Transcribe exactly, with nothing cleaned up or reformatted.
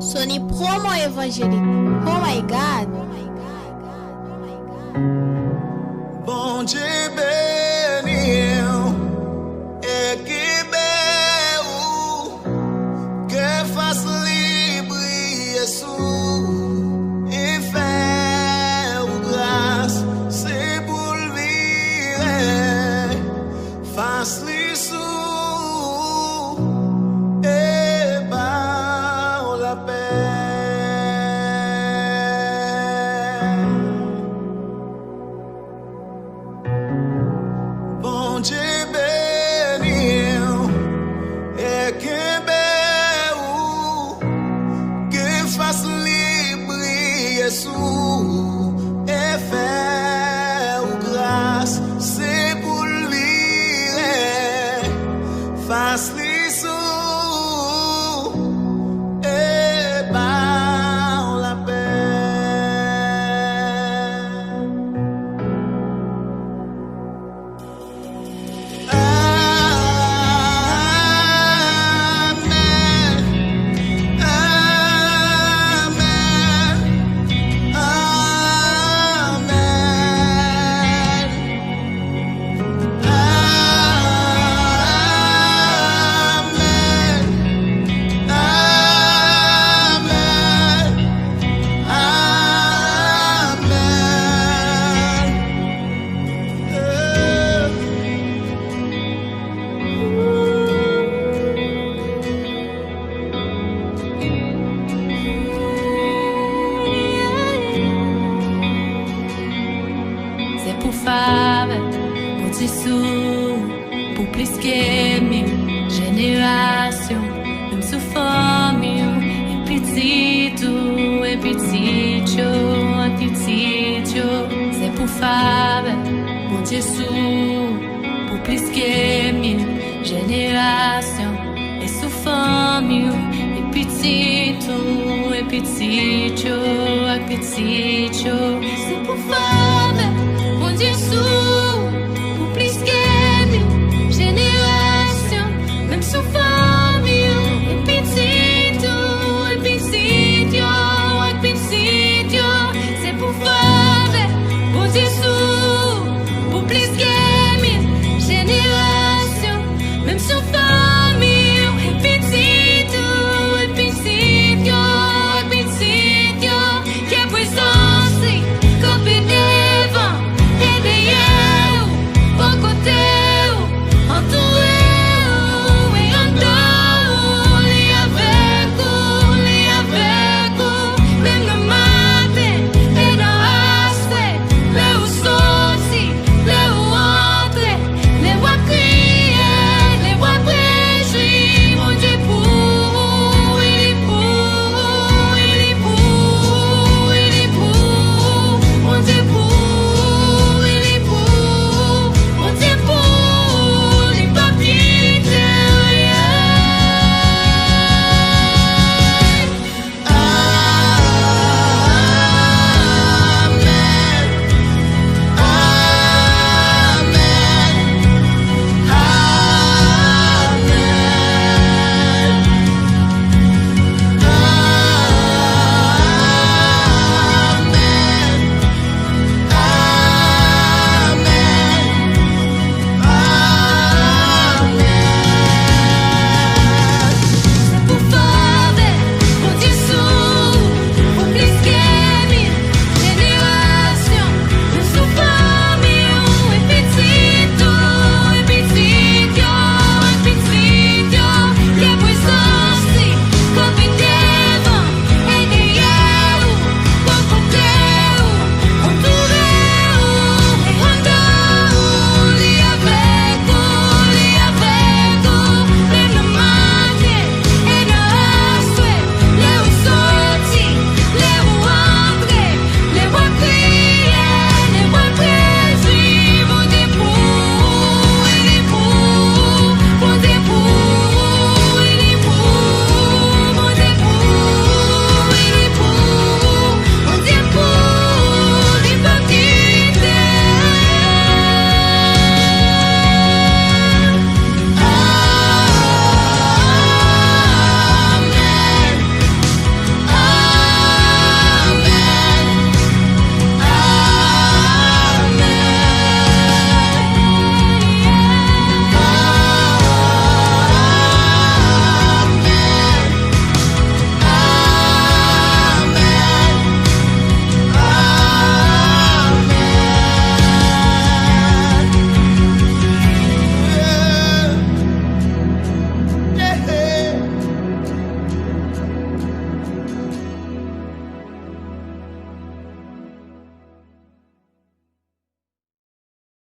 Sony Promo Evangelik. Oh my God! Bondye beni w e kenbe w, ke fas li briye sou w e fè w gras, se pou l vire fas li sou w e ba w lapè. Bondye beni w e kenbe w, ke fas li briye sou w e fè w gras, se pou l vire fas li sou w e ba w lapè. Amen. Amen. Amen. Amen. Amen. Amen. Se pou favè Bondye sou, pou plis ke mil jenerasyon, menm sou fanmi w, e pitit ou, e pitit yo, e pitit yo. Se pou favè Bondye sou, pou plis ke mil jenerasyon, e sou fanmi w, e pitit ou, e pitit yo, ak pitit yo. Se pou favè Bondye sou